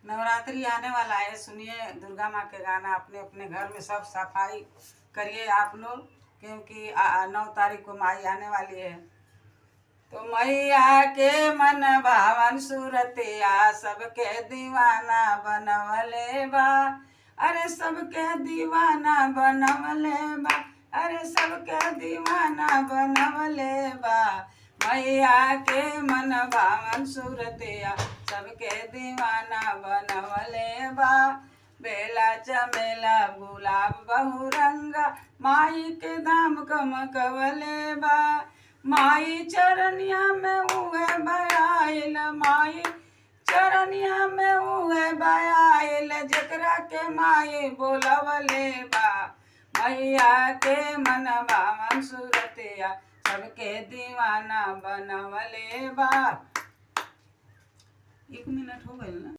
नवरात्रि आने वाला है। सुनिए दुर्गा माँ के गाना। अपने अपने घर में सब सफाई करिए आप लोग, क्योंकि 9 तारीख को माई आने वाली है। तो मैया के मन भावन सूरतिया सबके दीवाना बनवले बा। अरे सबके दीवाना बनवले बा। अरे सबके दीवाना बनवले बा। मैया के मन भावन सूरतिया सबके दीवाना बनवले बा। बेला चमेला गुलाब बहुरंगा माई के धाम कमकवले बा। माई चरनिया में उहे बयाइल, माई चरनिया में उहे बयाइल, जेकरा के माई बोलवले बा। मैया के मन भावन सूरतिया सबके दीवाना बनवले बा। एक मिनट हो गइल ना?